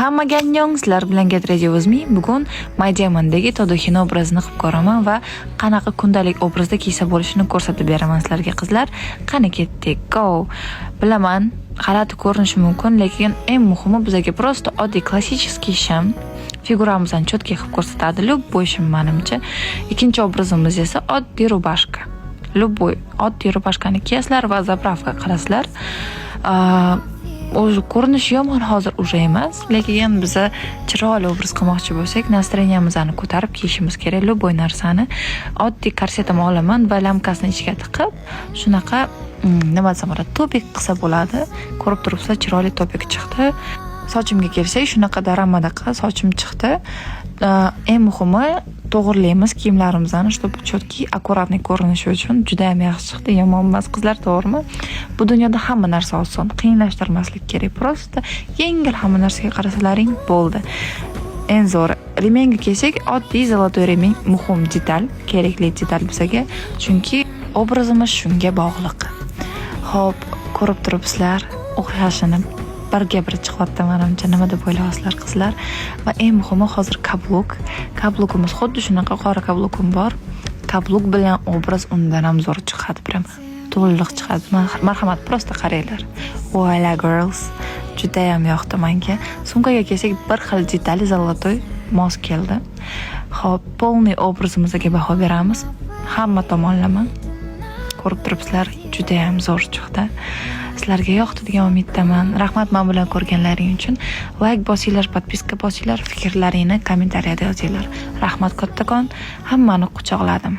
Hammaga annyeong, sizlar bilan Get Ready With Me. Bugun My Demondagi Todohino obrazini qilib ko'raman va qanaqa kundalik obrazda kiysa bo'lishini ko'rsatib beraman sizlarga, qizlar. Qani, ketdik. Go. Bilaman, g'alati ko'rinishi mumkin, lekin eng muhimi, bizga просто oddiy klassический shim figuramizni четкий qilib ko'rsatadi. Любой shim manimcha. Ikkinchi obrazimiz esa oddiy рубашка. Любой oddiy рубашка ni kiyasizlar va заправка qilasizlar. O'zi ko'rinishi yomon hozir уже emas, lekin biza chiroyli obraz qilmoqchi bo'lsak, настроение mizni ko'tarib kiyishimiz kerak любой narsani. Oddiy korsetimni olaman va лямка sini ichiga tiqib, shunaqa nima desam bo'ladi, топик qilsa bo'ladi. Ko'rib turibsizlar, chiroyli топик chiqdi. Sochimga kelsak, shunaqa daramadaqa sochim chiqdi. Eng muhimi, to'g'rilaymiz kiyimlarimizni, чтобы четкий, аккуратный ko'rinishi uchun. Juda ham yaxshi chiqdi, yomon emas, qizlar, to'g'rimi? Bu dunyoda hamma narsa oson, qiyinlashtirmaslik kerak. Просто yengil hamma narsaga qarasalaring bo'ldi. Eng zo'ri. Ремень ga kelsak, oddiy золотой ремень muhim detal, kerakli detal bizaga, chunki obrazimiz shunga bog'liq. Xo'p, ko'rib turibsizlar, o'xshashini birga bir chiqyapti manimcha. Nima deb o'ylayapsizlar, qizlar? Va eng muhimi, hozir каблук. Каблук imiz xuddi shunaqa qora каблук im bor. Каблук bilan obraz undan ham zo'r chiqadi, прям to'liq chiqadi. Marhamat, просто qaranglar. Voila, girls. Judayam yoqdi menga. Sumkaga kelsak, bir xil detali золотой mos keldi. Xo'p, полный obrazimizga baho beramiz. Hamma tomonlama. Ko'rib turibsizlar, judayam zo'r chiqdi. Sizlarga yoqdi degan umiddaman. Rahmat men bilan ko'rganlaring uchun. Layk bosinglar, подписка bosinglar, fikrlaringni kommentariyada yozinglar. Rahmat kattakon. Hammani quchoqladim.